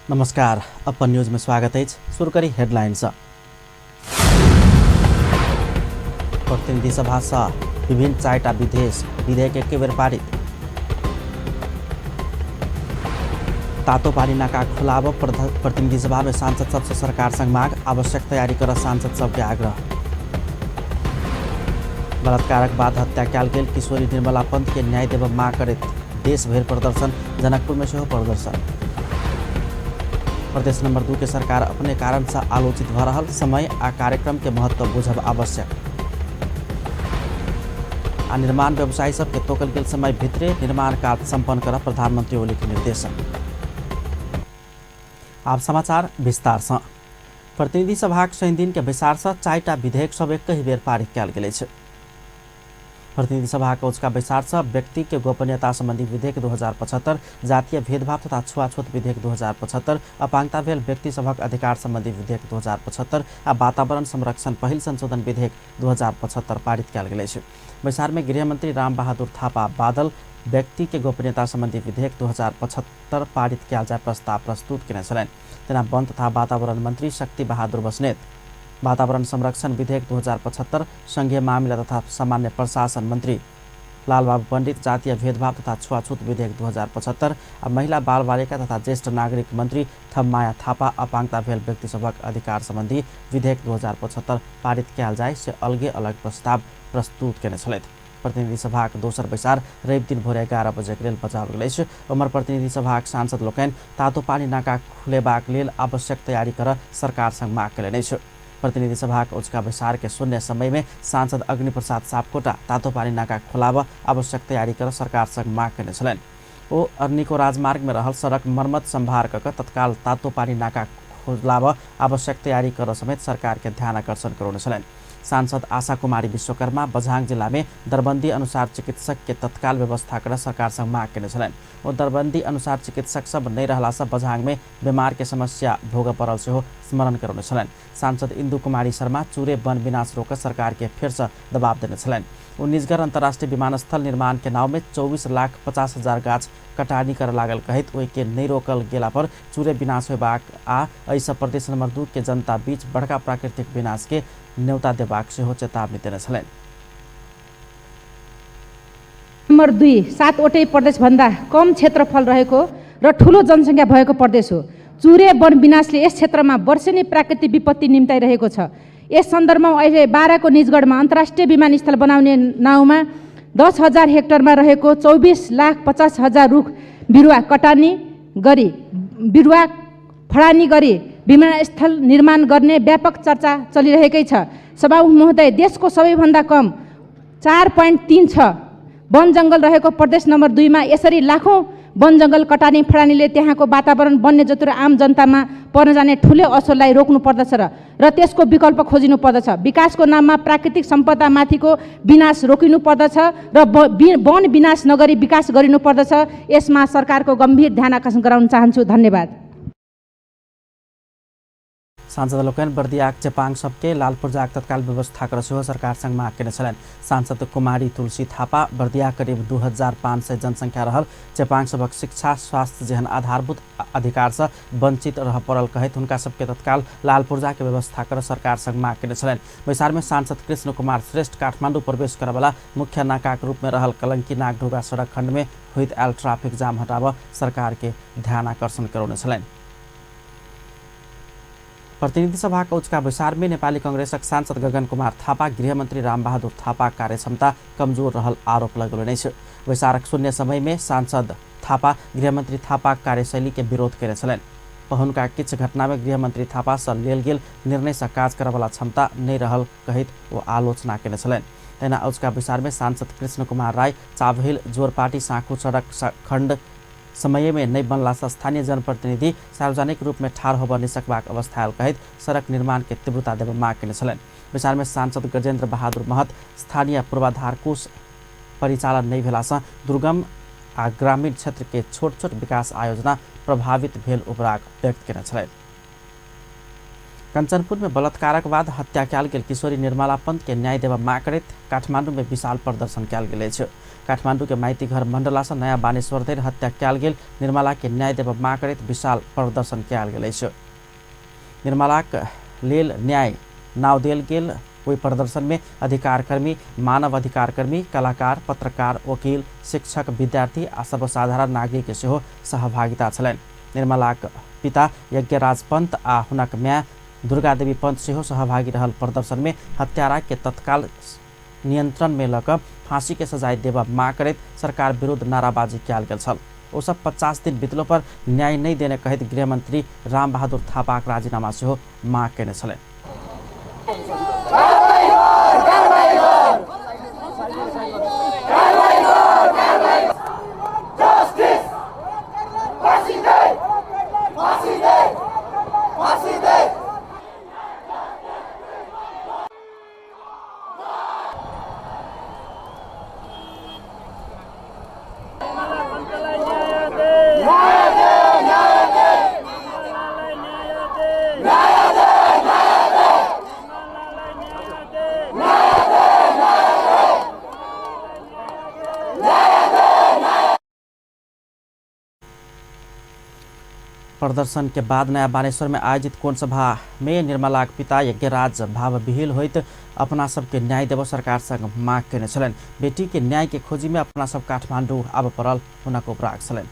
नमस्कार, अपन न्यूज में स्वागत अछि। शुरू करी हेडलाइन सँ। प्रतिनिधि सभा सँ विभिन्न 4टा विधेयक एके बेर पारित। तातोपानी नाका खुलाब प्रतिनिधि सभा में सांसद सबसे सरकार संग मांग, आवश्यक तैयारी कर सांसद सबके आग्रह। बलात्कारक बाद हत्या कयल गेल किशोरी निर्मला पंत के न्याय देब मांग करैत देश भरि प्रदर्शन, जनकपुर में सेहो प्रदर्शन। प्रदेश नंबर 2 के सरकार अपने कारण से आलोचित भ रहल, समय आ कार्यक्रम के महत्व बुझब आवश्यक। आ निर्माण व्यवसायी सबके तोकल गेल समय भितरे निर्माण कार्य संपन्न कर प्रधानमंत्री ओली के निर्देशन। आब समाचार विस्तार से। प्रतिनिधि सभाक शनि दिन के बैसार से 4टा विधेयक सब एकहि बेर पारित कयल गेल अछि। प्रतिनिधि सभा के उचका बैसार से व्यक्ति के गोपनीयता संबंधी विधेयक 2075, जातीय भेदभाव तथा छुआछूत विधेयक 2075, अपांगता भेल व्यक्ति सभक अधिकार संबंधी विधेयक 2075 आ वातावरण संरक्षण पहिल संशोधन विधेयक 2075 पारित कयल गेल अछि। बैसार में गृहमंत्री राम बहादुर थापा बादल व्यक्ति के गोपनीयता संबंधी विधेयक 2075 पारित कयल जाय प्रस्ताव प्रस्तुत केने छलनि। तेना वन तथा वातावरण मंत्री शक्ति बहादुर बस्नेत वातावरण संरक्षण विधेयक 2075, संघीय मामिला तथा सामान्य प्रशासन मंत्री लालबाबू पंडित जातीय भेदभाव तथा छुआछूत विधेयक 2075 आ महिला बाल बालिका तथा ज्येष्ठ नागरिक मंत्री थपमाया थापा अपांगता भेल व्यक्ति सभक अधिकार संबंधी विधेयक 2075 पारित कयल जाय से अलगे अलग प्रस्ताव प्रस्तुत केने छलथि। प्रतिनिधि सभाक दोसर बैसार रवि दिन भोर 11 बजे के लेल बजाओल गेल अछि। उम्हर प्रतिनिधि सभाक सांसद लोकनि तातोपानी नाका खुलेबाक लेल आवश्यक तैयारी कर सरकार संग माग केलनि अछि। प्रतिनिधि सभाक उचका बैसार के शून्य समय में सांसद अग्नि प्रसाद सापकोटा तातोपानी नाका खोलाब आवश्यक तैयारी कर सरकार संग माग केने छलनि। ओ अर्निको राजमार्ग में रहल सड़क मरम्मत संभार क तत्काल तातोपानी नाका खोलाब आवश्यक तैयारी कर समेत सरकार के ध्यान आकर्षण करौने छलनि। सांसद आशा कुमारी विश्वकर्मा बझांग जिला में दरबंदी अनुसार चिकित्सक के तत्काल व्यवस्था कर सरकार संग माग केने छलनि। ओ दरबंदी अनुसार चिकित्सक सब नहि रहला से बझांग में बीमार के समस्या भोग पड़ल सेहो स्मरण करौने छलनि। सांसद इंदु कुमारी शर्मा चूरे वन विनाश रोक सरकार के फेर से दबाव देने छलनि। ओ निजगढ़ अंतर्राष्ट्रीय विमानस्थल निर्माण के नाव में 24,50,000 गाछ कटानी कर लागल कहैत ओहि के नहि रोकल गेला पर चूरे विनाश होयबाक आ एहिसँ प्रदेश नंबर 2 के जनता बीच बड़का प्राकृतिक विनाश के न्योता देबाक सेहो चेतावनी देने छलनि। नम्बर 2 7वटै प्रदेशभन्दा कम क्षेत्रफल रहेको र ठुलो जनसङ्ख्या भएको प्रदेश हो। चुरे वन विनाशले यस क्षेत्रमा वर्षेनी प्राकृतिक विपत्ति निम्ताइरहेको छ। यस सन्दर्भमा अहिले 12 को निजगढमा अन्तर्राष्ट्रिय विमानस्थल बनाउने नाउँमा 10,000 हेक्टरमा रहेको 24,50,000 रुख बिरुवा कटानी गरी बिरुवा फडानी गरी विमानस्थल निर्माण गर्ने व्यापक चर्चा चलिरहेकै छ। सभामुख महोदय, देशको सबैभन्दा कम 4.36 वन जङ्गल रहेको प्रदेश नम्बर 2 मा यसरी लाखौँ वन जङ्गल कटानी फडानीले त्यहाँको वातावरण, वन्यजन्तु र आम जनतामा पर्न जाने ठुलो असरलाई रोक्नु पर्दछ र त्यसको विकल्प खोजिनु पर्दछ। विकासको नाममा प्राकृतिक सम्पदामाथिको विनाश रोकिनु पर्दछ र वन विनाश नगरी विकास गरिनु पर्दछ। यसमा सरकारको गम्भीर ध्यान आकर्षण गराउन चाहन्छु। धन्यवाद। सांसद लोकनि बर्दियाक चेपाङ सबके लाल पूर्जाक तत्काल व्यवस्था कर सेहो सरकार संग माग केने छलनि। सांसद कुमारी तुलसी थापा बर्दिया करीब 2500 जनसंख्या रहल चेपाङ सबक शिक्षा स्वास्थ्य जेहन आधारभूत अधिकार से वंचित रह पड़ल कहैत हुनका सबके तत्काल लाल पूर्जा के व्यवस्था कर सरकार संग माग केने छलनि। बैसार में सांसद कृष्ण कुमार श्रेष्ठ काठमाडौँ प्रवेश करवला मुख्य नाकाक रूप में रहल कलंकी नागढोगा सड़क खंड में होइत आयल ट्रैफिक जाम हटाब सरकार के ध्यान आकर्षण करौने छलनि। प्रतिनिधि सभा के उचका बैसार में नेपाली कांग्रेसक सांसद गगन कुमार थापा गृहमंत्री रामबहादुर थापा कार्यक्षमता कमजोर रहल आरोप लगौलनि अछि। बैसारक शून्य समय में सांसद थापा गृहमंत्री थापा कार्यशैली के विरोध केने छलनि। पहुनका किछु घटना में गृहमंत्री थापा से लेल गेल निर्णय से काज करवला क्षमता नहि रहल कहैत ओ आलोचना केने छलनि। तहिना उचका बैसार में सांसद कृष्ण कुमार राय चाभहिल जोरपाटी साँखु सड़क खण्ड समय में नहीं बनला से स्थानीय जनप्रतिनिधि सार्वजनिक रूप में ठाढ़ होबय नहि सकबाक अवस्था आयल कहैत सड़क निर्माण के तीव्रता देबय माग केने छलनि। बैसार में सांसद गजेंद्र बहादुर महत स्थानीय पूर्वाधार कोष परिचालन नहि भेला से दुर्गम आ ग्रामीण क्षेत्र के छोट छोट विकास आयोजना प्रभावित भेल उपराग व्यक्त केने छलनि। कंचनपुर में बलात्कारक बाद हत्या कयल गेल किशोरी निर्मला पंत के न्याय देबा माग करैत काठमांडू में विशाल प्रदर्शन कयल गेल अछि। काठमांडू के माइती घर मंडला से नया बानेश्वर धरि हत्या कयल गेल निर्मला के न्याय देबा माग करैत विशाल प्रदर्शन कयल गेल अछि। निर्मलाक लेल न्याय नाव देल गेल ओहि प्रदर्शन में अधिकारकर्मी, मानव अधिकारकर्मी, कलाकार, पत्रकार, वकील, शिक्षक, विद्यार्थी आ सर्वसाधारण नागरिक के सेहो सहभागिता छलनि। निर्मलाक पिता यज्ञराज पंत आ हुनक माय दुर्गा देवी पंत सेहो सहभागी रहल प्रदर्शन में हत्यारा के तत्काल नियंत्रण में लऽ कऽ फांसी के सजाय देबा माग करैत सरकार विरुद्ध नाराबाजी कयल गेल छल। ओ सब 50 दिन बितलो पर न्याय नहि देने कहैत गृहमंत्री राम बहादुर थापाक राजीनामा सेहो माग केने छलनि। प्रदर्शन के बाद नया बानेश्वर में आयोजित कोण सभा में निर्मलाक पिता यज्ञराज भावविहीन होइत अपना सबके न्याय देव सरकार संग माग केने छलनि। बेटी के न्याय के खोजी में अपना सब काठमांडू आबऽ पड़ल हुनक उपराग छलनि।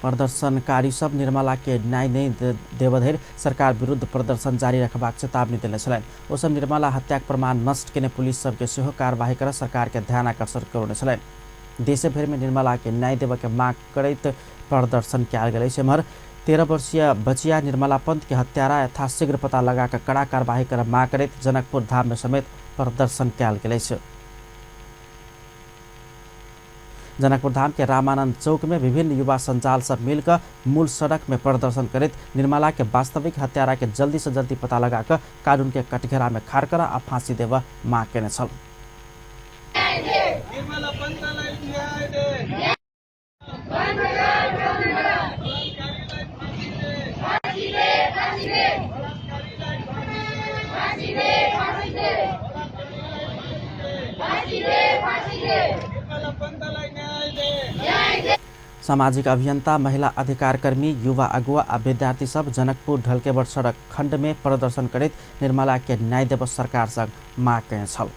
प्रदर्शनकारी सब निर्मला के न्याय नहीं देबऽ धरि सरकार विरुद्ध प्रदर्शन जारी रखबाक चेतावनी देने छलनि। ओ सब निर्मला हत्याक प्रमाण नष्ट केने पुलिस सबके सेहो कार्यवाही कर सरकार के ध्यान आकर्षण करौने छलनि। देशे भरि में निर्मला के न्याय देबऽ के माग करैत प्रदर्शन कयल गेल अछि। एम्हर 13 वर्षीय बचिया निर्मला पंत के हत्यारा यथाशीघ्र पता लगा कऽ कड़ा कार्यवाही कर माग करैत जनकपुर धाम में समेत प्रदर्शन कयल गेल अछि। जनकपुर धाम के रामानंद चौक में विभिन्न युवा संजाल सब मिलकर मूल सड़क में प्रदर्शन करैत निर्मला के वास्तविक हत्यारा के जल्दी से जल्दी पता लगाकर कानून के कटघरा में खाड़ कर आ फांसी देबऽ माग केने छल। सामाजिक अभियंता, महिला अधिकारकर्मी, युवा अगुआ आ विद्यार्थी सब जनकपुर ढलकेबर सड़क खंड में प्रदर्शन करैत निर्मला के न्याय देबऽ सरकार संग माग केने छल।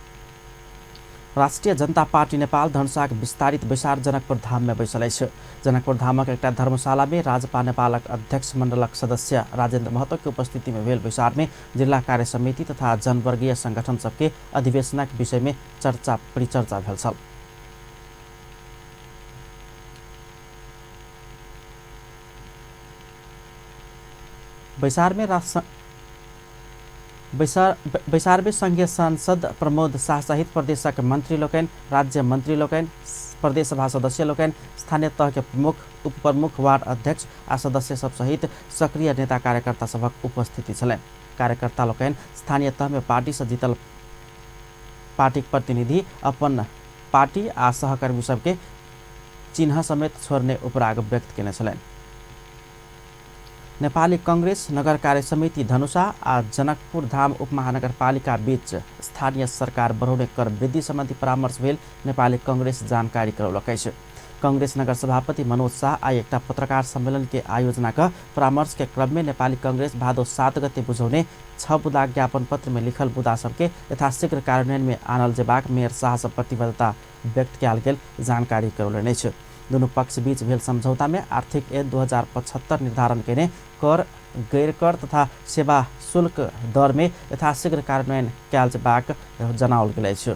राष्ट्रिय जनता पार्टी नेपाल धनुषाक विस्तारित बैसार जनकपुर धाम में बैसल अछि। जनकपुर धामक एकटा धर्मशाला में राजपा नेपालक अध्यक्ष मंडलक सदस्य राजेंद्र महतो के उपस्थिति में भेल बैसार में जिला कार्य समिति तथा जनवर्गीय संगठन सबके अधिवेशनक विषय में चर्चा परिचर्चा भेल छल। बैसार में संघीय सांसद प्रमोद शाह सहित प्रदेशक मंत्री लोकनि, राज्य मंत्री लोकनि, प्रदेश सभा सदस्य लोकनि, स्थानीय तह के प्रमुख, उपप्रमुख, वार्ड अध्यक्ष आ सदस्य सब सहित सक्रिय नेता कार्यकर्ता सभक उपस्थिति छलनि। कार्यकर्ता लोकनि स्थानीय तह में पार्टी से जीतल पार्टीक प्रतिनिधि अपन पार्टी आ सहकर्मी सबके चिन्ह समेत छोड़ने उपराग व्यक्त केने छलनि। नेपाली कांग्रेस नगर कार्य समिति धनुषा आ जनकपुर धाम उपमहानगरपालिका बीच स्थानीय सरकार बढ़ौने कर वृद्धि सम्बन्धी परामर्श भेल नेपाली कांग्रेस जानकारी करौलक अछि। कांग्रेस नगर सभापति मनोज शाह आइ एकटा पत्रकार सम्मेलन के आयोजना क परामर्श के क्रम में नेपाली कांग्रेस भादो 7 गते बुझौने 6 बुदा ज्ञापन पत्र में लिखल बुदा सबके यथाशीघ्र कार्यान्वयन में आनल जेबाक मेयर शाह सँ प्रतिबद्धता व्यक्त कयल गेल जानकारी करौलनि अछि। दुनू पक्ष बीच भेल समझौता में आर्थिक ऐन 2075 निर्धारण केने कर, गैर कर तथा सेवा शुल्क दर में यथाशीघ्र कार्यान्वयन कयल जेबाक जनाओल गेल अछि।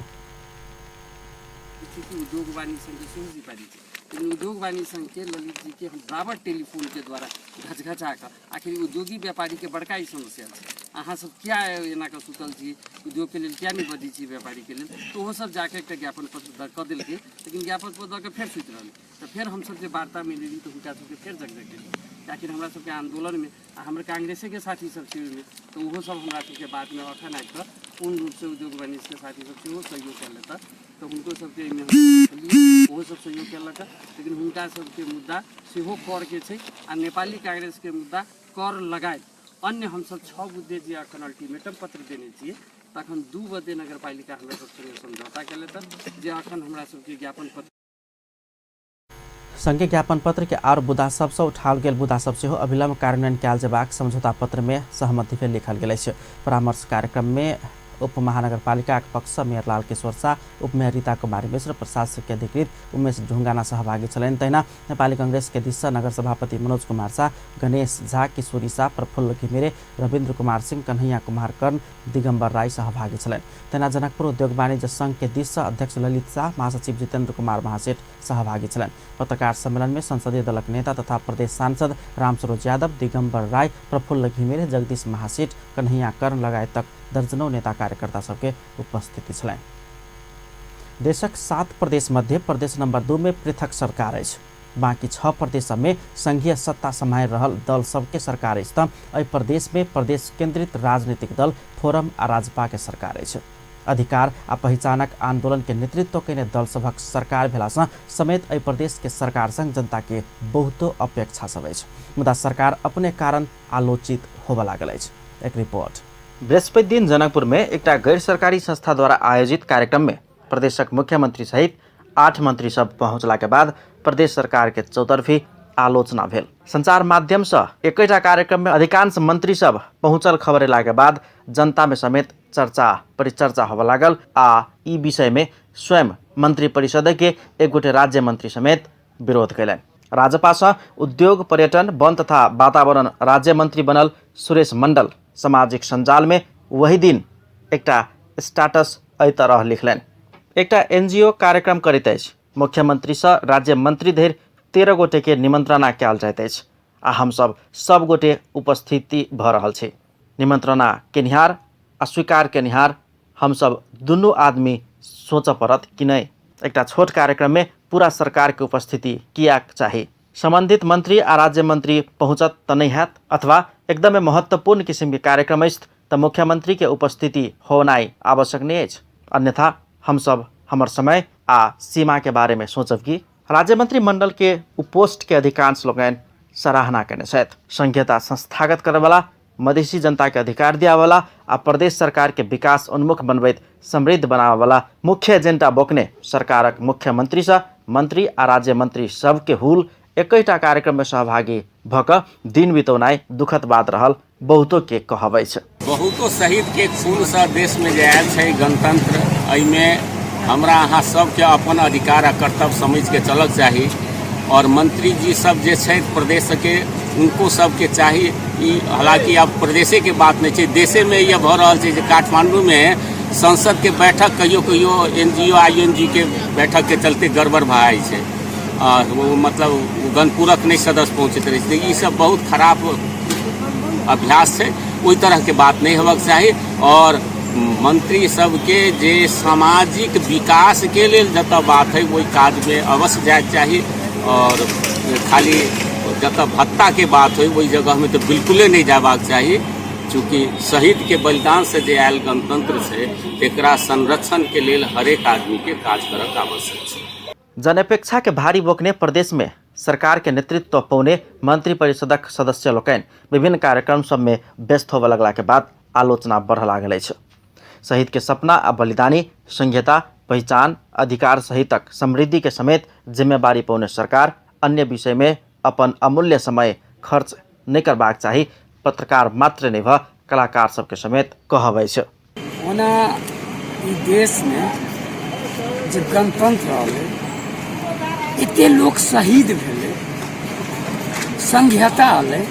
उद्योग वाणिज्य संघ के सेहो जिम्मेदारी छै, लेकिन उद्योग वाणिज्य संघ के ललित जी के हम बराबर टेलीफोन के द्वारा घचघचा कऽ आखिर उद्योगी व्यापारी के बड़का ई समस्या छै। अहाँ सब किया एना कऽ सुतल छी, उद्योगके लेल किया नहि बजै छी, व्यापारीके लेल। तऽ ओहो सब जाके एकटा ज्ञापन पत्र कऽ देलकै, लेकिन ज्ञापन पत्र दऽ कऽ फेर सुति रहलै। तऽ फेर हमसब जे वार्ता मिलेली तऽ हुनका सबके फेर जगजगेली, कियाकि हमरा सबके आन्दोलनमे आ हमर कांग्रेसेके साथी सब छै ओहिमे, तऽ ओहो सब हमरा सबके बातमे अखन आबि कऽ पूर्ण रूपसँ उद्योग वाणिज्यके साथी सब सेहो सहयोग कयलक। तऽ हुनको सबके एहिमे हम ओहो सब सहयोग कयलक, लेकिन हुनका सबके मुद्दा सेहो करके छै आ नेपाली कांग्रेसके मुद्दा कर लगायत अन्य हमसब 6 बुद्धे जे अखन अल्टीमेटम पत्र देने छियै, तखन 2 बजे नगरपालिका हमरा सब संगे समझौता केलक जे अखन हमरा सबके ज्ञापन पत्र संघीय ज्ञापन पत्र के आर मुद्दा सबसँ उठाओल गेल मुद्दा सब सेहो अविलंब कार्यान्वयन कयल जेबाक समझौता पत्र में सहमति भेल लिखल गेल अछि। परामर्श कार्यक्रम में उप महानगरपालिकाक पक्ष सँ मेयर लाल किशोर शाह, उपमेयर रीता कुमारी मिश्र, प्रशासकीय अधिकृत उमेश ढुंगाना सहभागी छलनि। तहिना नेपाली कांग्रेस के दिस सँ नगर सभापति मनोज कुमार शाह, गणेश झा, किशोरी शाह, प्रफुल्ल घिमिरे, रविन्द्र कुमार सिंह, कन्हैया कुमार कर्ण, दिगम्बर राई सहभागी छलनि। तहिना जनकपुर उद्योग वाणिज्य संघ के दिस सँ अध्यक्ष ललित शाह, महासचिव जितेन्द्र कुमार महासेठ सहभागी छलनि। पत्रकार सम्मेलन में संसदीय दलक नेता तथा प्रदेश सांसद रामसरोज यादव, दिगम्बर राय, प्रफुल्ल घिमिरे, जगदीश महासेठ, कन्हैया कर्ण लगायतक दर्जनों नेता कार्यकर्ता सबके उपस्थिति छलनि। देशक 7 प्रदेश मध्ये प्रदेश नंबर 2 में पृथक सरकार अछि। बाकी 6 प्रदेश में संघीय सत्ता सम्हारि रहल दल सबके सरकार अछि त एहि प्रदेश में प्रदेश केंद्रित राजनीतिक दल फोरम आ राजपा के सरकार अछि। अधिकार आ पहिचानक आंदोलन के नेतृत्व कयने दल सभक सरकार भेलासँ समेत एहि प्रदेश के सरकार संग जनता के बहुतो अपेक्षा सब अछि, मुदा सरकार अपने कारण आलोचित होबऽ लागल अछि। एक रिपोर्ट। बृहस्पति दिन जनकपुर में एकटा गैर सरकारी संस्था द्वारा आयोजित कार्यक्रम में प्रदेशक मुख्यमंत्री सहित 8 मंत्री सब पहुँचला के बाद प्रदेश सरकार के चौतरफी आलोचना भेल। संचार माध्यम से एकेटा कार्यक्रम में अधिकांश मंत्री सब पहुँचल खबर एला के बाद जनता में समेत चर्चा परिचर्चा होबऽ लागल आ ई विषय में स्वयं मंत्री परिषद के एक गोटे राज्य मंत्री समेत विरोध कयलनि। राजपा सँ उद्योग, पर्यटन, वन तथा वातावरण राज्य मंत्री बनल सुरेश मंडल सामाजिक सञ्जाल में वही दिन एकटा स्टाटस एहि तरह लिखलनि। एकटा एनजीओ कार्यक्रम करैत अछि, मुख्यमंत्री सँ राज्य मंत्री धरि 13 गोटे के निमंत्रणा कयल जाइत अछि आ हमसब सब गोटे उपस्थिति भऽ रहल छी। निमंत्रणा केनिहार आ स्वीकार केनिहार हमसब दुनू आदमी सोचऽ पड़त कि नहि। एकटा छोट कार्यक्रम में पूरा सरकार के उपस्थिति किएक चाही? संबंधित मंत्री आ राज्य मंत्री पहुँचत तऽ नहि हैत, अथवा एकदमे महत्वपूर्ण किसिम के कार्यक्रम अछि तऽ मुख्यमंत्री के उपस्थिति होनाइ आवश्यक नहि अछि, अन्यथा हमसब हमर समय आ सीमा के बारे में सोचब कि? राज्य मंत्री मंडल के उ पोस्ट के अधिकांश लोकनि सराहना कयने छथि। संघीयता संस्थागत करयवला, मधेसी जनता के अधिकार दियावला आ प्रदेश सरकार के विकास उन्मुख बनबैत समृद्ध बनाबयवला मुख्य एजेंडा बोकने सरकारक मुख्यमंत्री सँ मंत्री आ राज्य मंत्री सबके हुल एकैटा कार्यक्रम में सहभागी भऽ कऽ दिन बितौनाइ दुखद बात रहल बहुतो के कहब अछि। बहुतो शहीद के खून सँ देश में जे आयल छै गणतंत्र, एहिमे हमरा अहाँ सबके अपन अधिकार आ कर्तव्य समझ के चलक चाही। और मंत्री जी सब जे छथि प्रदेश के, उनको सबके चाही ई, हालांकि आब प्रदेशे के बात नहीं छै, देशे में यह भऽ रहल छै जे काठमांडू में संसद के बैठक कहियो कहियो N G O I N G के बैठक के चलते गड़बड़ भऽ जाइ छै, वो मतलब गणपूरक नहीं सदस्य पहुँचैत रहै छै। ई सब बहुत खराब अभ्यास छै, ओहि तरह के बात नहीं होबाक चाही। और मंत्री सबके जे सामाजिक विकास के लेल जतऽ बात है ओहि काज में अवश्य जायके चाही। और खाली जतऽ भत्ता के बात है ओहि जगह में तऽ बिल्कुले नहीं जाबाक चाही, चूँकि शहीद के बलिदान से जे आयल गणतंत्र छै तेकरा संरक्षण के लेल हरेक आदमी के काज करक आवश्यक छै। जनअपेक्षा के भारी बोकने प्रदेश में सरकार के नेतृत्व पौने मंत्री परिषदक सदस्य लोकनि विभिन्न कार्यक्रम सब में व्यस्त होबऽ लगला के बाद आलोचना बढ़ऽ लागल अछि। शहीद के सपना आ बलिदानी, संघीयता, पहिचान, अधिकार सहितक समृद्धि के समेत जिम्मेवारी पौने सरकार अन्य विषय में अपन अमूल्य समय खर्च नहि करबाक चाही, पत्रकार मात्र नहि भऽ कलाकार सबके समेत कहब अछि। ओना ई देशमे जे गणतंत्र अलै, एते लोक शहीद भेलै, संघीयता अलै,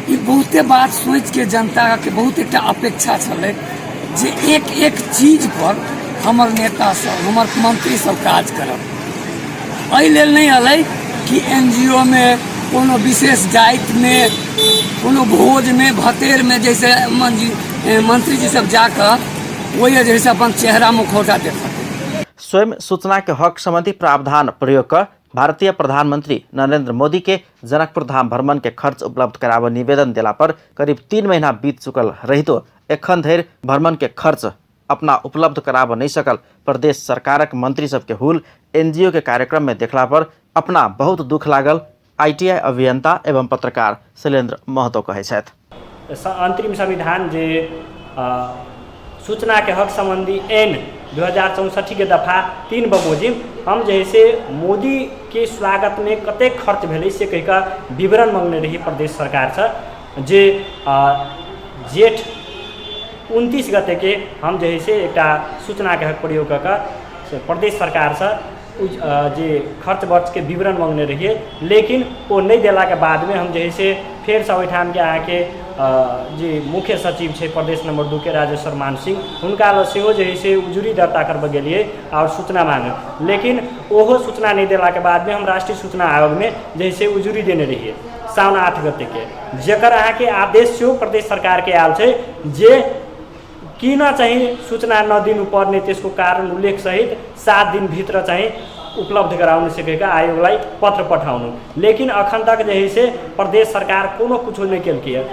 ई बहुते बात सोचिके जनताके बहुत एकटा अपेक्षा छलै जे एक एक चीज पर हमर नेता सब, हमर मंत्री सब काज करत। एहि लेल नहि अलै कि एन जी ओ मे कोनो विशेष जातिमे, कोनो भोजमे, भतेरमे जैसे मंत्री जी सब जाकऽ ओहि जे है अपन चेहरा मुखौटा देखत। स्वयं सूचना के हक संबंधी प्रावधान प्रयोग कर भारतीय प्रधानमंत्री नरेंद्र मोदी के जनकपुर धाम भ्रमण के खर्च उपलब्ध कराबऽ निवेदन देला पर करीब 3 महीना बीत चुकल रहितो एखन धरि भ्रमण के खर्च अपना उपलब्ध कराबऽ नहि सकल प्रदेश सरकारक मंत्री सबके हुल एनजीओ के कार्यक्रम में देखला पर अपना बहुत दुख लागल आईटीआई अभियंता एवं पत्रकार शैलेंद्र महतो कहै छथि। अंतरिम संविधान जे सूचना के हक संबंधी एन 2064 के दफा 3 बमोजिम हम जे है से मोदी के स्वागत में कतेक खर्च भेलै से कहि कऽ विवरण मंगने रही प्रदेश सरकारसँ, जे जेठ 29 गते के हम जे है से एकटा सूचना के हक प्रयोग कऽ कऽ से प्रदेश सरकारसँ जे खर्च बर्चके विवरण मङ्गने रहियै, लेकिन ओ नहि देलाके बादमे हम जे है से फेरसँ ओहिठामके अहाँके जे मुख्य सचिव छै प्रदेश नंबर 2 के राजेश्वर मान सिंह, हुनका लग सेहो जे है से उजुरी दर्ता करबऽ गेलियै आओर सूचना मांगे, लेकिन ओहो सूचना नहि देलाके बादमे हम राष्ट्रीय सूचना आयोगमे जे है से उजुरी देने रहियै साउन 8 गतेके, जकर अहाँके आदेश सेहो प्रदेश सरकारके आयल छै जे किन चाहिँ सूचना नदिनुपर्ने त्यसको कारण उल्लेख सहित 7 दिनभित्र चाहिँ उपलब्ध गराउन सकेका आयोगलाई पत्र पठाउनु, लेकिन अखन तक जे है से प्रदेश सरकार कोनो कुछो नहि केलकै।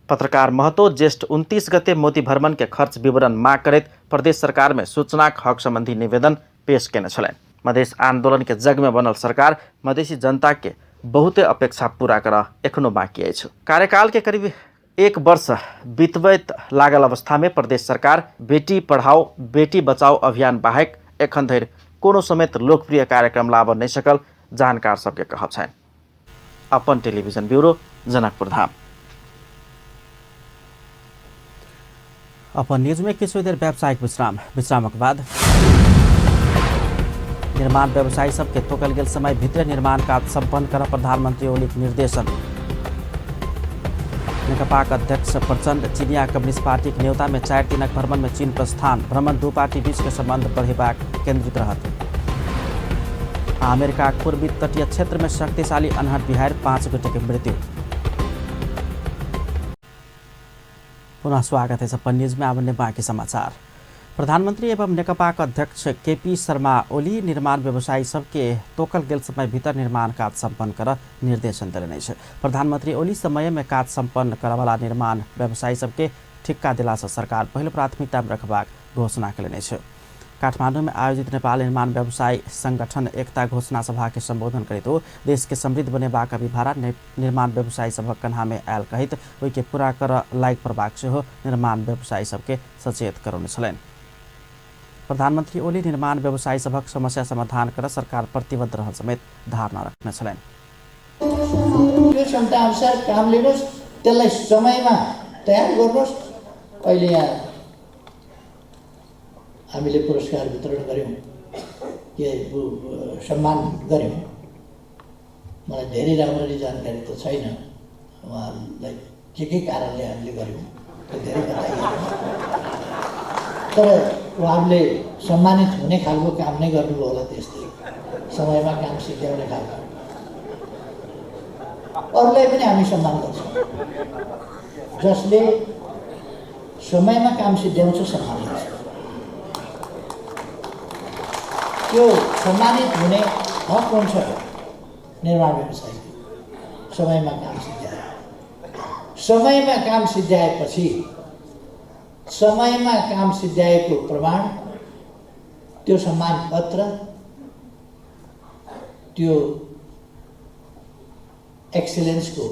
पत्रकार महतो ज्येष्ठ 29 गते मोदी भ्रमण के खर्च विवरण माग करैत प्रदेश सरकार में सूचनाक हक संबंधी निवेदन पेश केने छलनि। मधेश आंदोलन के जग में बनल सरकार मधेसी जनता के बहुते अपेक्षा पूरा कर एखनो बाँकी अछि। कार्यकाल के करीब 1 वर्ष बीतबैत लागल अवस्था में प्रदेश सरकार बेटी पढ़ाओ बेटी बचाओ अभियान बाहेक एखन धरि कोनो समेत लोकप्रिय कार्यक्रम लाबऽ नहि सकल जानकार सबके कहब छनि। अपन टेलीविजन ब्यूरो, जनकपुर धाम। अपन न्यूज में किछु देर व्यावसायिक विश्राम, विश्रामक बाद निर्माण व्यवसायी सबके तोकल गेल समय भीतर निर्माण काज सम्पन्न कर प्रधानमंत्री ओलीक निर्देशन। नेकपाक अध्यक्ष प्रचण्ड चीनिया कम्युनिस्ट पार्टीक न्योता में 4 दिनक भ्रमण में चीन प्रस्थान, भ्रमण दू पार्टी बीच के संबंध बढ़ेबाक केंद्रित रहत। अमेरिकाक पूर्वी तटीय क्षेत्र में शक्तिशाली अन्हर बिहार 5 गोटे के मृत्यु। पुनः स्वागत है अपन न्यूज में। आब बाकी समाचार। प्रधानमंत्री एवं नेकपाक अध्यक्ष केपी शर्मा ओली निर्माण व्यवसायी सबके तोकल गेल समय भीतर निर्माण काज सम्पन्न कर निर्देशन देलनि अछि। प्रधानमंत्री ओली समय में काज सम्पन्न करवाला निर्माण व्यवसायी सबके ठिक्का देलासँ सरकार पहिल प्राथमिकता में रखबाक घोषणा केलनि अछि। काठमांडू में आयोजित नेपाल निर्माण व्यवसायी संगठन एकता घोषणा सभा के संबोधन करैत ओ देश के समृद्ध बनेबाक अभिभारा निर्माण व्यवसायी सभक कन्हा में आयल कहैत ओहिके पूरा कर लायक पड़बाक सेहो निर्माण व्यवसायी सबके सचेत करौने छलनि। प्रधानमंत्री ओली निर्माण व्यवसायी सभक समस्या समाधान कर सरकार प्रतिबद्ध रहल समेत धारणा रखने छलनि। त्यो क्षमता अनुसार काम लिनुहोस्, त्यसलाई समयमा तयार गर्नुहोस्। अहिले यहाँ हामीले पुरस्कार वितरण गऱ्यौँ, के सम्मान गऱ्यौँ। मलाई धेरै राम्ररी जानकारी त छैन, उहाँहरूलाई के के कारणले हामीले गऱ्यौँ त्यो धेरै बताइएन, तर उहाँहरूले सम्मानित हुने खालको काम नै गर्नुभयो होला। त्यस्तै समयमा काम सिद्ध्याउने खालको अरूलाई पनि हामी सम्मान गर्छौँ, जसले समयमा काम सिद्ध्याउँछ सम्मान गर्छ। त्यो सम्मानित हुने हक हुन्छ निर्माण व्यवसायीको, समयमा काम सिद्ध्याए। समयमा काम सिद्ध्याएपछि समयमा काम सिद्ध्याएको प्रमाण त्यो सम्मान पत्र, त्यो एक्सेलेन्सको,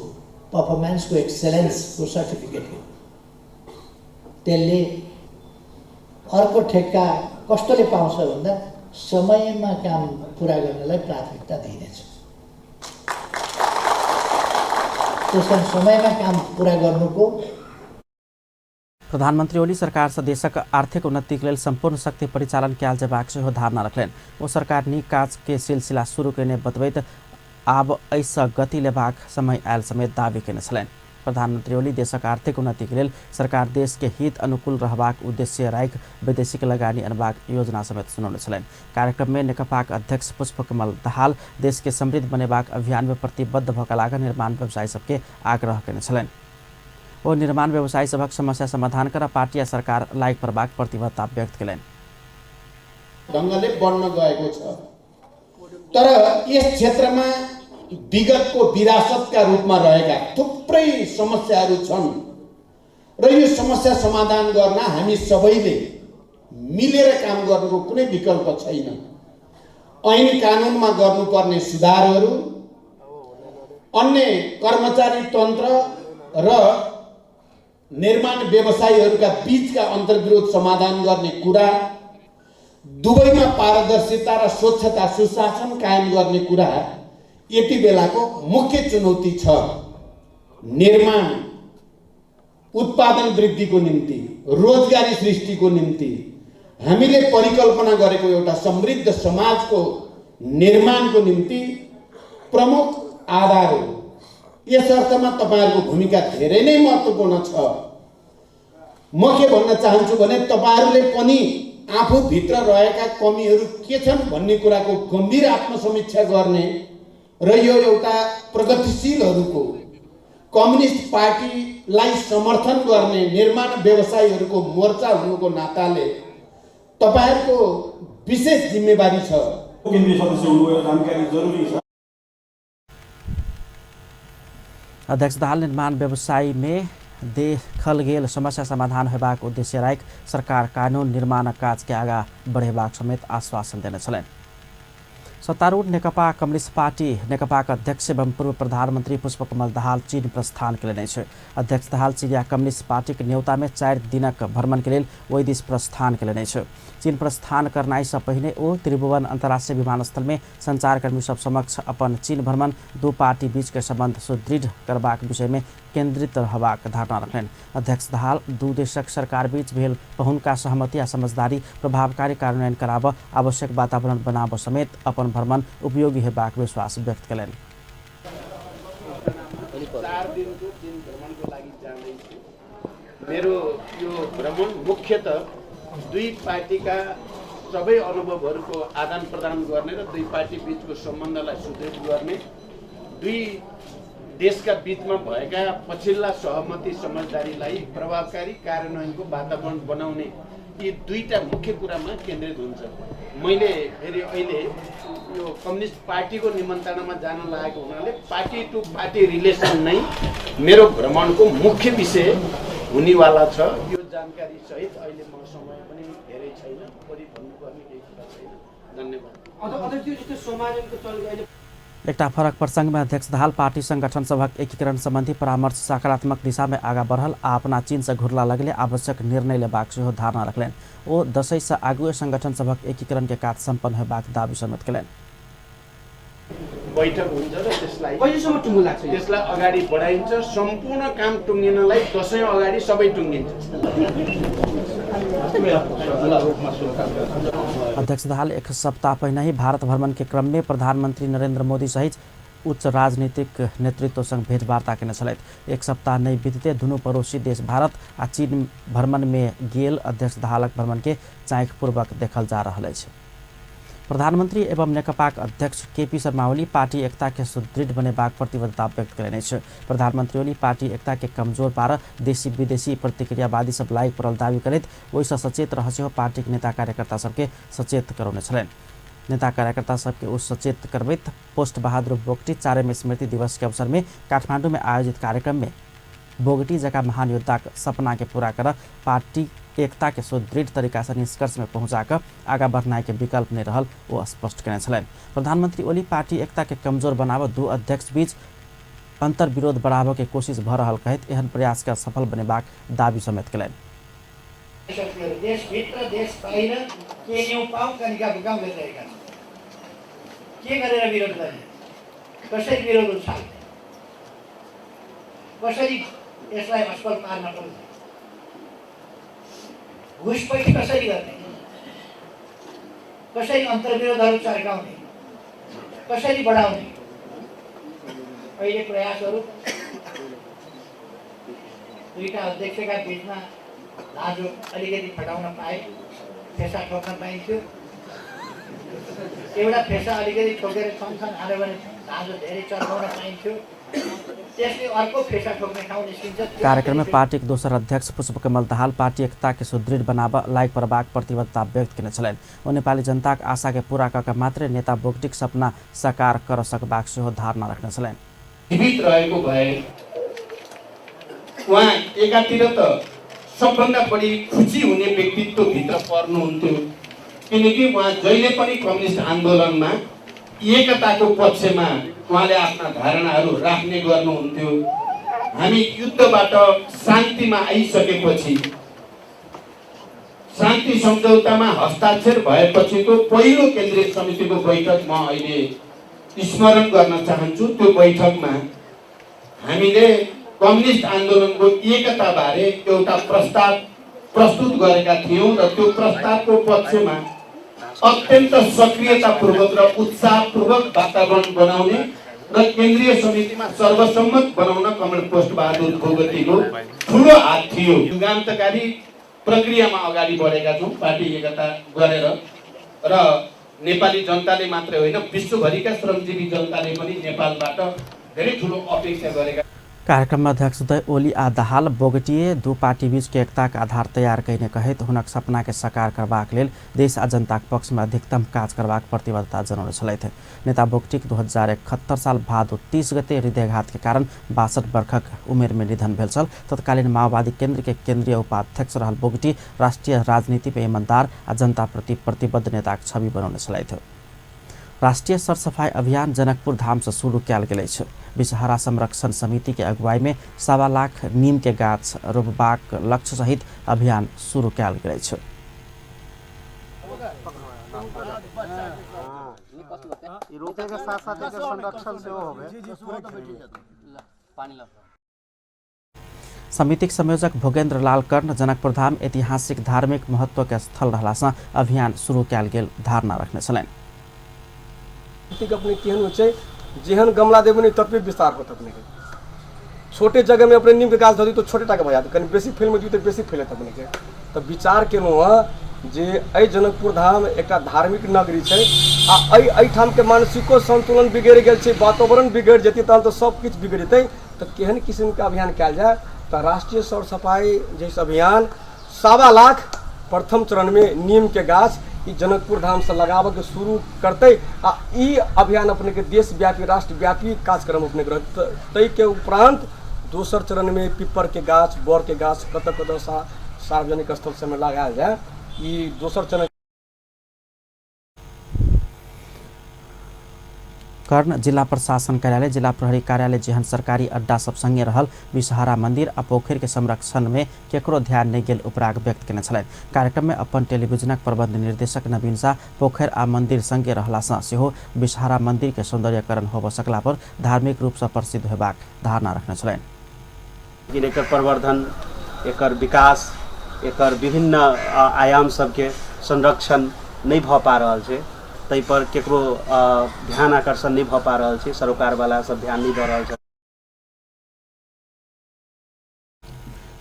पर्फर्मेन्सको एक्सेलेन्सको सर्टिफिकेट हो। त्यसले अर्को ठेक्का कस्तोले पाउँछ भन्दा समयमा काम पुरा गर्नलाई प्राथमिकता दिइनेछ। त्यसकारण समयमा काम पुरा गर्नुको प्रधानमंत्री ओली सरकार से देशक आर्थिक उन्नतिक लेल संपूर्ण शक्ति परिचालन कयल जेबाक सेहो धारणा रखलनि। ओ सरकार नीक काज के सिलसिला शुरू कयने बतबैत आब एहिसँ गति लेबाक समय आयल समेत दावी कयने छलनि। प्रधानमंत्री ओली देशक आर्थिक उन्नतिके लेल सरकार देश के हित अनुकूल रहबाक उद्देश्य राखि वैदेशिक लगानी अनबाक योजना समेत सुनौने छलनि। कार्यक्रम में नेकपाक अध्यक्ष पुष्पकमल दाहाल देश के समृद्ध बनेबाक अभियान में प्रतिबद्ध भऽ कऽ लागल निर्माण व्यवसायी सबके आग्रह कयने छलनि। ओ निर्माण व्यवसायी सभक समस्या समाधान कर पार्टी आ सरकार लागि पड़बाक प्रतिबद्धता व्यक्त कयलनि। ढङ्गले बन्न गएको छ, तर यस क्षेत्रमा विगतको विरासतका रूपमा रहेका थुप्रै समस्याहरू छन् र यो समस्या समाधान गर्न हामी सबैले मिलेर काम गर्नुको कुनै विकल्प छैन। ऐन कानुनमा गर्नुपर्ने सुधारहरू, अन्य कर्मचारी तन्त्र र निर्माण व्यवसायीहरूका बीचका अन्तर्विरोध समाधान गर्ने कुरा, दुवैमा पारदर्शिता र स्वच्छता सुशासन कायम गर्ने कुरा यति बेलाको मुख्य चुनौती छ। निर्माण उत्पादन वृद्धिको निम्ति, रोजगारी सृष्टिको निम्ति हामीले परिकल्पना गरेको एउटा समृद्ध समाजको निर्माणको निम्ति प्रमुख आधार हो। यस अर्थमा तपाईहरुको भूमिका धेरै नै महत्त्वपूर्ण छ। म के भन्न चाहन्छु भने तपाईहरुले पनि आफूभित्र रहेका कमीहरू के छन् भन्ने कुराको गम्भीर आत्मसमीक्षा गर्ने र यो एउटा प्रगतिशीलहरूको कम्युनिस्ट पार्टीलाई समर्थन गर्ने निर्माण व्यवसायीहरूको मोर्चा हुनुको नाताले तपाईहरुको विशेष जिम्मेवारी छ। केन्द्रीय सदस्य हुनुभयो, जानकारी जरुरी छ। अध्यक्ष दाहाल निर्माण व्यवसाय में देखल गेल समस्या समाधान हेबाक उद्देश्य राखि सरकार कानून निर्माण काज के आगा बढ़ेबाक समेत आश्वासन देने छलनि। सत्तारूढ़ नेकपा कम्युनिस्ट पार्टी नेकपाक अध्यक्ष एवं पूर्व प्रधानमंत्री पुष्पकमल दाहाल चीन प्रस्थान कयलनि अछि। अध्यक्ष दाहाल चीनिया कम्युनिस्ट पार्टीक न्योता में 4 दिनक भ्रमण के लेल ओहि दिस प्रस्थान कयलनि अछि। चीन प्रस्थान करनाइ सँ पहिने ओ त्रिभुवन अंतर्राष्ट्रीय विमानस्थल में संचारकर्मी सब समक्ष अपन चीन भ्रमण दू पार्टी बीच के संबंध सुदृढ़ करबाक विषय में केंद्रित रहबाक धारणा रखलनि। अध्यक्ष दाहाल दू देशक सरकार बीच भेल पहुनका सहमति आ समझदारी प्रभावकारी कार्यान्वयन कराबऽ आवश्यक वातावरण बनाबऽ समेत अपन भ्रमण उपयोगी हेबाक विश्वास व्यक्त कयलनि। 4 दिनको चीन भ्रमणको लागि जाँदैछु। मेरो यो भ्रमण मुख्यतः दुई पार्टीका सबै अनुभवहरूको आदान प्रदान गर्ने र दुई पार्टी बीचको सम्बन्धलाई सुदृढ गर्ने, दुई देशका बीचमा भएका पछिल्ला सहमति समझदारीलाई प्रभावकारी कार्यान्वयनको वातावरण बनाउने यी दुईटा मुख्य कुरामा केन्द्रित हुन्छ। मैले फेरि अहिले यो कम्युनिस्ट पार्टीको निमन्त्रणामा जान लागेको हुनाले पार्टी टु पार्टी रिलेसन नै मेरो भ्रमणको मुख्य विषय हुनेवाला छ। यो जानकारी सहित अहिले म समय पनि धेरै छैन, बढी भन्नुपर्ने केही कुरा छैन। धन्यवाद। एकटा फरक प्रसंग में अध्यक्ष दाहाल पार्टी संगठन सभक एकीकरण संबंधी परामर्श सकारात्मक दिशा में आगा बढ़ल आ अपना चीन से घुरला लगले आवश्यक निर्णय लेबाक सेहो धारणा रखलनि। ओ दसैँ से आगुए संगठन सभक एकीकरण के काज सम्पन्न होबाक दावी समेत कयलनि। बैठक हुन्छ र त्यसलाई कहिलेसम्म टुङ्गो लाग्छ, त्यसलाई अगाडि बढाइन्छ। सम्पूर्ण काम टुङ्गिनलाई दसैँ अगाडि सबै टुङ्गिन्छ। अध्यक्ष दाहाल एक सप्ताह पहिने ही भारत भ्रमण के क्रम में प्रधानमंत्री नरेंद्र मोदी सहित उच्च राजनीतिक नेतृत्व संग भेंटवार्ता केने छलथि। एक सप्ताह नहीं बीतते दुनू पड़ोसी देश भारत आ चीन भ्रमण में गेल अध्यक्ष दाहालक भ्रमण के चाँखपूर्वक देखल जा रहल अछि। प्रधानमंत्री एवं नेकपाक अध्यक्ष केपी शर्मा ओली पार्टी एकता के सुदृढ़ बनेबाक प्रतिबद्धता व्यक्त कयलनि अछि। प्रधानमंत्री ओली पार्टी एकता के कमजोर पार देशी विदेशी प्रतिक्रियावादी सब लागि पड़ल दावी करैत ओहिसँ सचेत रह सेहो पार्टीक नेता कार्यकर्ता सबके सचेत करौने छलनि। नेता कार्यकर्ता सबके ओ सचेत करबैत पोस्ट बहादुर बोगटी 4 स्मृति दिवस के अवसर में काठमांडू में आयोजित कार्यक्रम में बोगटी जकाँ महान योद्धाक सपना के पूरा कर पार्टी एकता के सुदृढ़ तरीका से निष्कर्ष में पहुँचा आगा बढ़नाइ के विकल्प नहीं रहल ओ स्पष्ट कयने छलनि। प्रधानमंत्री ओली पार्टी एकता के कमजोर बनाबऽ दू अध्यक्ष बीच अंतर्विरोध बढ़ाबऽ के कोशिश भऽ रहल कहैत एहन प्रयास के सफल बनेबाक दावी समेत कयलनि। देशभित्र देश बाहिर के न्यू पाउँ कनिका भुकाउँ गरिरहेका छन्। के गरेर विरोध गर्ने, कसरी विरोध उछाल्ने, कसरी यसलाई असफल पार्न खोज्ने, घुसपैठ कसरी गर्ने, कसरी अन्तर्विरोधहरू चर्काउने, कसरी बढाउने, अहिले प्रयासहरू दुईटा अध्यक्षका बिचमा दाजु अलिकति फटाउन पाए फेसा ठोक्न पाइन्थ्यो। एउटा फेसा अलिकति ठोकेर छङछङ हाल्यो भने दाजु धेरै चर्काउन पाइन्थ्यो। त्यसले अर्को फेसा ठोक्ने ठाउँ निस्किन्छ। कार्यक्रम में पार्टी के दोसर अध्यक्ष पुष्पकमल दाहाल पार्टी एकता के सुदृढ़ बनाब लायक परबाक प्रतिबद्धता व्यक्त केने छलनि। ओ नेपाली जनताक आशा के पूरा कऽ के मात्रै नेता बोगटीक सपना साकार कर सकबाक सेहो धारणा रखने छलनि। जीवित रहेको भए उहाँ एकातिर त सबभन्दा बढी खुसी हुने व्यक्तित्व भित्र पर्नुहुन्थ्यो, किनकि उहाँ जहिले पनि कम्युनिस्ट आन्दोलनमा एकताको पक्षमा उहाँले आफ्ना धारणाहरू राख्ने गर्नुहुन्थ्यो। हामी युद्धबाट शान्तिमा आइसकेपछि शान्ति सम्झौतामा हस्ताक्षर भएपछिको पहिलो केन्द्रीय समितिको बैठक म अहिले स्मरण गर्न चाहन्छु। त्यो बैठकमा हामीले कम्युनिस्ट आन्दोलनको एकताबारे एउटा प्रस्ताव प्रस्तुत गरेका थियौँ र त्यो प्रस्तावको पक्षमा अत्यन्त सक्रियतापूर्वक र उत्साहपूर्वक वातावरण बनाउने र केन्द्रीय समितिमा सर्वसम्मत बनाउन कमरेड पोष्टबहादुर बोगटीको ठुलो हात थियो। युगान्तकारी प्रक्रियामा अगाडि बढेका छौँ पार्टी एकता गरेर, र नेपाली जनताले मात्रै होइन विश्वभरिका श्रमजीवी जनताले पनि नेपालबाट धेरै ठुलो अपेक्षा गरेका। कार्यक्रममा अध्यक्षद्वय ओली आ दाहाल बोगटीय दू पार्टी बीच के एकताक आधार तैयार कयने कहैत हुनक सपना के साकार करबाक लेल देश आ जनताक पक्ष में अधिकतम काज करबाक प्रतिबद्धता जनौने छलथि। नेता बोगटीक 2071 साल भादो 30 गते हृदयघात के कारण 62 वर्षक उमेर में निधन भेल छल। तत्कालीन माओवादी केंद्र के केंद्रीय उपाध्यक्ष रहल बोगटी राष्ट्रीय राजनीति में ईमानदार आ जनता प्रति प्रतिबद्ध नेताक छवि बनौने छलथि। राष्ट्रीय सरसफाई अभियान जनकपुर धाम से शुरू कयल गेल अछि। विषहरा संरक्षण समिति के अगुवाई में 1.25 लाख नीम के गाछ रोपबाक लक्ष्य सहित अभियान शुरू कयल गेल अछि। समितिक संयोजक भोगेन्द्र लाल कर्ण जनकपुर धाम ऐतिहासिक धार्मिक महत्व के स्थल रहला सँ अभियान शुरू कयल गेल धारणा रखने छलनि। अपने केहन होइ छै, जेहन गमला देबै ने ततबे विस्तार होत। अपने के छोटे जगह में अपने नीम के गाछ धऽ दियौ तऽ छोटे टाके भऽ जायत, कनि बेसी फैलमे दियौ तऽ बेसी फैलत अपने के। तऽ विचार केलहुँ हँ जे एहि जनकपुर धाम एकटा धार्मिक नगरी छै आ एहिठामके मानसिको संतुलन बिगड़ि गेल छै, वातावरण बिगड़ि जेतै तहन तऽ सब किछु बिगड़ि जेतै। तऽ केहन किसिमके अभियान कयल जाय, तऽ राष्ट्रीय सौर सफाई जैसे अभियान 1.25 लाख प्रथम चरणमे नीम के गाछ ई जनकपुर धाम से लगाबऽ के शुरू करतै आ ई अभियान अपने के देशव्यापी राष्ट्रव्यापी कार्यक्रम अपने के रहतै। ताहिके उपरांत दोसर चरण में पिपर के गाछ, बर के गाछ कतऽ कतऽ सार्वजनिक स्थल सबमे लगायल जाय, ई दोसर चरण। कर्ण जिला प्रशासन कार्यालय, जिला प्रहरी कार्यालय जेहन सरकारी अड्डा सब संगे रहल विषहरा मंदिर आ पोखरि के संरक्षण में केकरो ध्यान नहि गेल उपराग व्यक्त केने छलनि। कार्यक्रम में अपन टेलीविजनक प्रबंध निर्देशक नवीन शाह पोखरि आ मंदिर संगे रहला सँ सेहो विषहरा मंदिर के सौंदर्यकरण होबऽ सकला पर धार्मिक रूप सँ प्रसिद्ध होयबाक धारणा रखने छलनि। लेकिन एकर प्रवर्धन, एकर विकास, एकर विभिन्न आयाम सबके संरक्षण नहि भऽ पा रहल छै, ताहि पर केकरो ध्यान आकर्षण नहि भऽ पा रहल छै, सरोकारवाला सब ध्यान नहि दऽ रहल छै।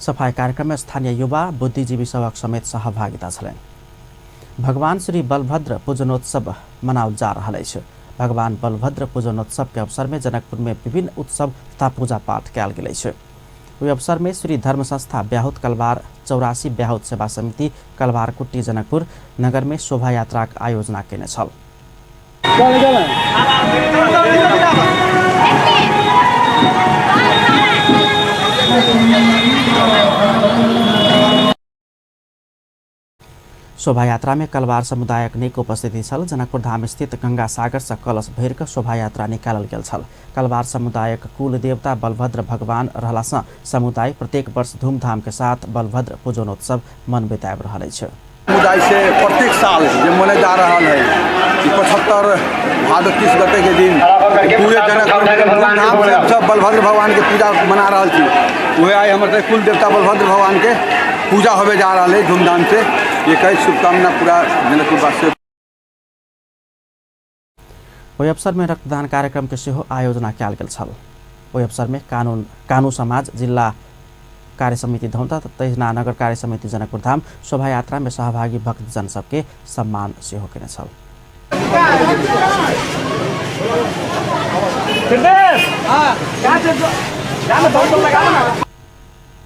सफाई कार्यक्रम में स्थानीय युवा बुद्धिजीवी सबक समेत सहभागिता छलनि। भगवान श्री बलभद्र पूजनोत्सव मनाओल जा रहल अछि। भगवान बलभद्र पूजनोत्सव के अवसर में जनकपुर में विभिन्न उत्सव तथा पूजा पाठ कयल गेल अछि। ओहि अवसर में श्री धर्म संस्था ब्याहुत कलवार 84 ब्याहुत सेवा समिति कलवार कुट्टी जनकपुर नगर में शोभा यात्राक आयोजना केने छल। शोभा यात्रा में कलवार समुदायक नीक उपस्थिति छल। जनकपुर धाम स्थित गंगा सागर से कलश भरि कऽ शोभा यात्रा निकालल गेल छल। कलवार समुदायक कुल देवता बलभद्र भगवान रहला सँ समुदाय प्रत्येक वर्ष धूमधाम के साथ बलभद्र पूजनोत्सव मनबैत आबि रहल अछि। समुदाय से प्रत्येक साल जे मने जा रहल है 75 भादो 30 गते के दिन पूरे जनकपुर धूमधाम से सब बलभद्र भगवान के पूजा मना रहल छी। वह आइ हमर कुल देवता बलभद्र भगवान के पूजा होबे जा रहा है धूमधाम से। ये कई शुभकामना पूरा जनकपुरवासी। ओहि अवसर में रक्तदान कार्यक्रम के सेहो आयोजना कयल गेल छल। ओहि अवसर में कानू समाज जिला कार्य समिति धौता तहिना नगर कार्य समिति जनकपुरधाम शोभायात्रा में सहभागी भक्तजन सबके सम्मान सेहो केने छल।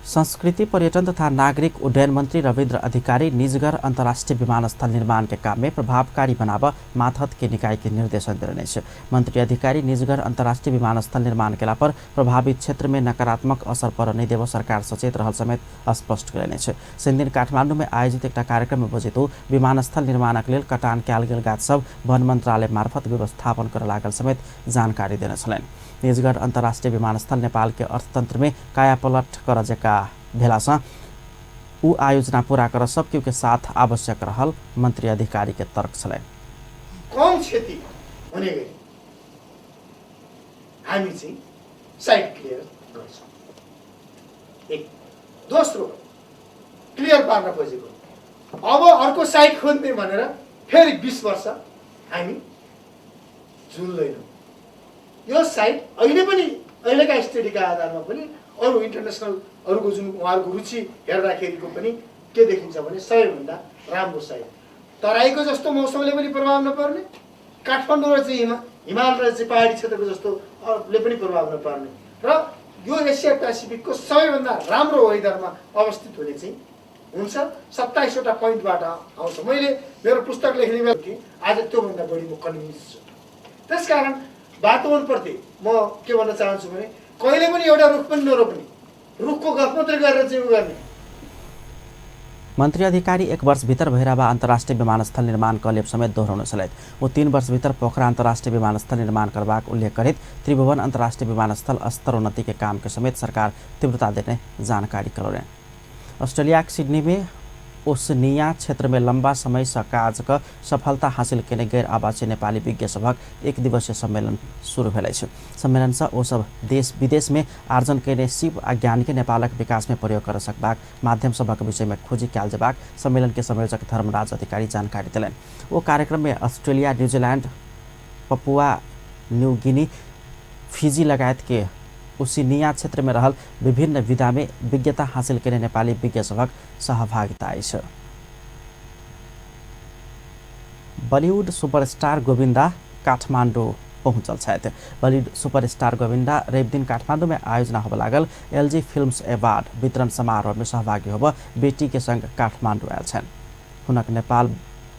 संस्कृति पर्यटन तथा नागरिक उड्डयन मन्त्री रविन्द्र अधिकारी निजगढ़ अन्तर्राष्ट्रिय विमानस्थल निर्माण के काम में प्रभावकारी बनाब मातहत के निकाय के निर्देशन देने अछि। मंत्री अधिकारी निजगढ़ अन्तर्राष्ट्रिय विमानस्थल निर्माण केला पर प्रभावित क्षेत्र में नकारात्मक असर पर नहि देब सरकार सचेत रहल समेत स्पष्ट कयने अछि। शनिदिन काठमाडौँ में आयोजित एकटा कार्यक्रम में बजैत ओ विमानस्थल निर्माणक लेल कटान कयल गेल गाछ सब वन मन्त्रालय मार्फत व्यवस्थापन करय लागल समेत जानकारी देने छलनि। निजगढ़ अन्तर्राष्ट्रिय विमानस्थल नेपाल के अर्थतंत्र में कायापलट कर जका भेलासँ ऊ आयोजना पूरा कर सब केओ के साथ आवश्यक रहल मंत्री अधिकारी के तर्क छलनि। कम क्षति हुने गरी हामी चाहिँ साइट क्लियर गर्छौँ। एक दोस्रो क्लियर पार्न खोजेको अब अर्को साइट खोज्ने भनेर फेरि 20 वर्ष हामी झुल्दैनौँ। यो साइट अहिले पनि अहिलेका स्टडीका आधारमा पनि अरू इन्टरनेसनल अरूको जुन उहाँहरूको रुचि हेर्दाखेरिको पनि के देखिन्छ भने सबैभन्दा राम्रो साइट तराईको जस्तो मौसमले पनि प्रभाव नपर्ने, काठमाडौँ र चाहिँ हिमाल र चाहिँ पहाडी क्षेत्रको जस्तो ले पनि प्रभाव नपर्ने र यो एसिया पेसिफिकको सबैभन्दा राम्रो वेदरमा अवस्थित हुने चाहिँ हुन्छ। 27वटा पोइन्टबाट आउँछ। मैले मेरो पुस्तक लेख्ने बेला थिएँ, आज त्योभन्दा बढी म कन्भिन्स छु। त्यसकारण वातावरणप्रति म के भन्न चाहन्छु भने कहिले पनि एउटा रुख पनि नरोप्ने, रुखको गफ मात्रै गरेर चाहिँ उ गर्ने। मन्त्री अधिकारी 1 वर्षभित्र भैरवा अन्तर्राष्ट्रिय विमानस्थल निर्माण कलेब समेत दोहोऱ्याउन छलथि। ओ 3 वर्षभित्र पोखरा अन्तर्राष्ट्रिय विमानस्थल निर्माण करबाक उल्लेख करैत त्रिभुवन अन्तर्राष्ट्रिय विमानस्थल स्तरोन्नति के काम के समेत सरकार तीव्रता देने जानकारी करौलनि। ऑस्ट्रेलियाक सिडनी में ओसनिया क्षेत्र में लंबा समय से काज क सफलता हासिल केने गैर आवासीय नेपाली विज्ञ सभक एक दिवसीय सम्मेलन शुरू भेल अछि। सम्मेलन से ओ सब देश विदेश में आर्जन केने सिप आ ज्ञान के नेपालक विकास में प्रयोग कर सकबाक माध्यम सभक विषय में खोजी कयल जेबाक सम्मेलन के संयोजक धर्मराज अधिकारी जानकारी देलनि। ओ कार्यक्रम में Australia, New Zealand, Papua New Guinea, Fiji लगायत के ओसिनिया क्षेत्र में रहल विभिन्न विधा में विज्ञता हासिल केने नेपाली विज्ञ सभक सहभागिता अछि। बलिउड सुपरस्टार गोविन्दा काठमाडौँ पहुँचल छथि। बलिउड सुपरस्टार गोविन्दा रविदिन काठमाडौँ में आयोजना होबय लागल एलजी फिल्म्स अवार्ड वितरण समारोह में सहभागी होब बेटी के संग काठमाडौँ आयल छनि। हुनक नेपाल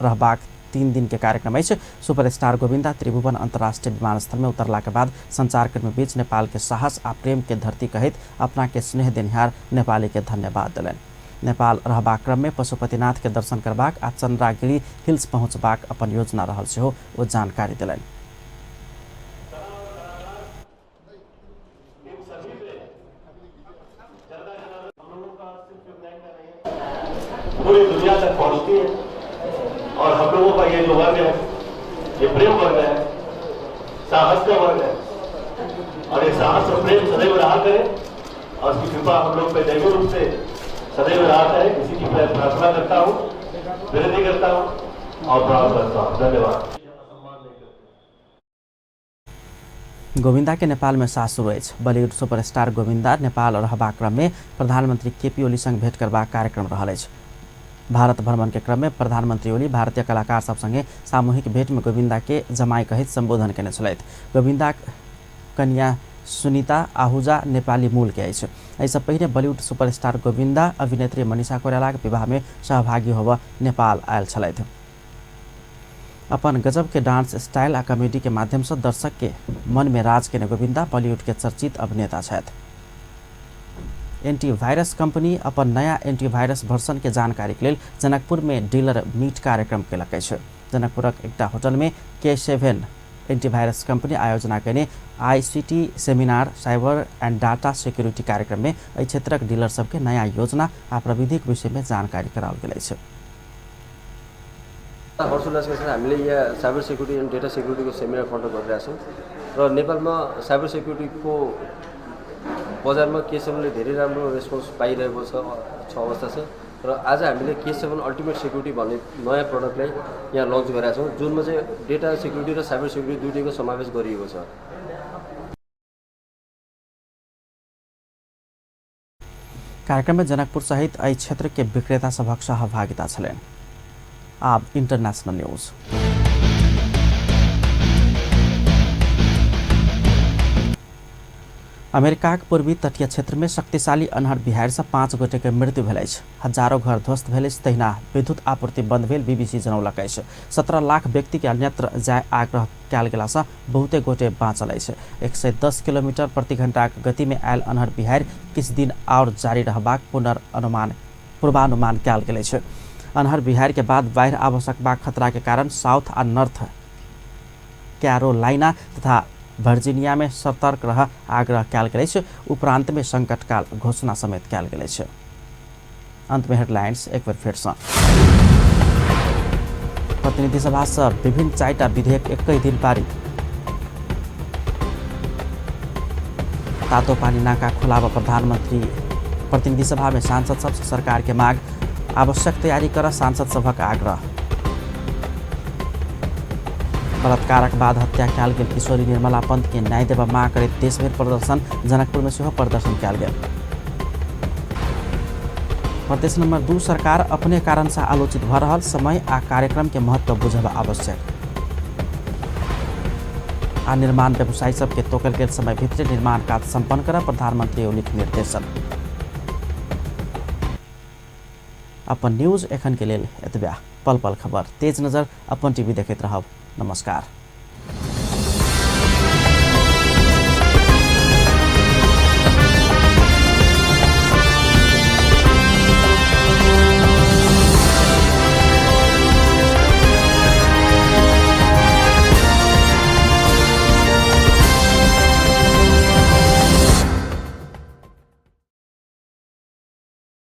रहबाक 3 दिन के कार्यक्रम अछि। सुपरस्टार गोविन्दा त्रिभुवन अन्तर्राष्ट्रिय विमानस्थल में उतरला के बाद संचारकर्मी बीच नेपाल के साहस आ प्रेम के धरती कहैत अपना के स्नेह देनिहार नेपाली के धन्यवाद देलनि। नेपाल रहबाक क्रम में पशुपतिनाथ के दर्शन करबाक आ चंद्रागिरी हिल्स पहुँचबाक अपन योजना रहल सेहो ओ जानकारी देलनि। पूरी दुनिया तक पहुंचती है और हम लोगों का ये जो वर्ग है ये प्रेम वर्ग है, साहस का वर्ग है और ये साहस और प्रेम सदैव रहा करे और उसकी कृपा हम लोग पे दैवी रूप से सदैव रहा करे, इसी की प्रार्थना करता हूँ, विनती करता हूँ और प्रणाम करता हूँ। धन्यवाद। गोविंदा के नेपाल में सासुर अछि। बॉलीवुड सुपरस्टार गोविंदा नेपाल रहबाक क्रम में प्रधानमंत्री केपी ओली संग भेंट करबाक कार्यक्रम रहल अछि। भारत भ्रमण के क्रम में प्रधानमंत्री ओली भारतीय कलाकार सब संगे सामूहिक भेंट में गोविंदा के जमाई कहैत संबोधन केने छलथि। गोविंदा कन्या सुनीता आहूजा नेपाली मूल के अछि। एहिसँ पहिने बॉलीवुड सुपरस्टार गोविंदा अभिनेत्री मनीषा कोइरालाक विवाह में सहभागी होबय नेपाल आयल छलथि। अपन गजब के डांस स्टाइल आ कॉमेडी के माध्यम से दर्शक के मन में राज केने गोविंदा बॉलीवुड के चर्चित अभिनेता छथि। एंटीवायरस कंपनी अपन नया एंटीवायरस वर्जन के जानकारी के लेल जनकपुर में डीलर मीट कार्यक्रम केलक अछि। जनकपुरक एकटा होटल में K7 antivirus company आयोजना केने ICT seminar cyber and data security कार्यक्रम में एहि क्षेत्रक डीलर सबके नया योजना आ प्रविधिक विषय में जानकारी कराओल गेल अछि। हर्षोल्लासका साथ हामीले यहाँ साइबर सेक्युरिटी एन्ड डेटा सेक्युरिटीको सेमिनार कन्डक्ट गरिरहेका छौँ र नेपालमा साइबर सेक्युरिटीको बजारमा K7ले धेरै राम्रो रेस्पोन्स पाइरहेको छ अवस्था छ र आज हामीले K7 ultimate security भन्ने नयाँ प्रडक्टलाई यहाँ लन्च गरेका छौँ, जुनमा चाहिँ डेटा सेक्युरिटी र साइबर सेक्युरिटी दुईटैको समावेश गरिएको छ। कार्यक्रम में जनकपुर सहित एहि क्षेत्र के विक्रेता सभक सहभागिता छलनि। आब इंटरनेशनल न्यूज। अमेरिकाक पूर्वी तटीय क्षेत्र में शक्तिशाली अन्हर बिहार से 5 गोटे के मृत्यु भेल अछि। हजारों घर ध्वस्त भेल अछि, तहिना विद्युत आपूर्ति बंद भेल बीबीसी जनौलक अछि। 17 लाख व्यक्ति के अन्यत्र जाय आग्रह कयल गेला से बहुते गोटे बाँचल अछि। 110 किलोमीटर प्रति घंटाक गति में आयल अन्हर बिहार किछु दिन और जारी रहबाक पूर्वानुमान कयल गेल अछि। अन्हर बिहार के बाद बाढ़ि आबि सकबाक खतरा के कारण साउथ आ नॉर्थ कैरोलाइना तथा वर्जीनिया में सतर्क रह आग्रह कयल गेल अछि। उपरांत में संकटकाल घोषणा समेत कयल गेल अछि। अंत में हेडलाइंस एक बेर फेर से। प्रतिनिधि सभा से विभिन्न 4टा विधेयक 21 दिन पारित। तातो पानी नाका खोलाब प्रधानमंत्री प्रतिनिधि सभा में सांसद सबसे सरकार के मांग, आवश्यक तैयारी कर सांसद सभक आग्रह। बलात्कारक बाद हत्या कयल गेल किशोरी निर्मला पंत के न्याय देबा मांग करैत देशभरि प्रदर्शन, जनकपुर में सेहो प्रदर्शन कयल गेल। प्रदेश नंबर 2 सरकार अपने कारण से आलोचित भ रहल, समय आ कार्यक्रम के महत्व बुझब आवश्यक। आ निर्माण व्यवसायी सबके तोकल गेल समय भीतर निर्माण कार्य संपन्न कर प्रधानमंत्री ओलीक निर्देशन। अपन न्यूज एखन के लेल एतबे। पल पल खबर तेज नजर अपन टीवी देखैत रहब। नमस्कार।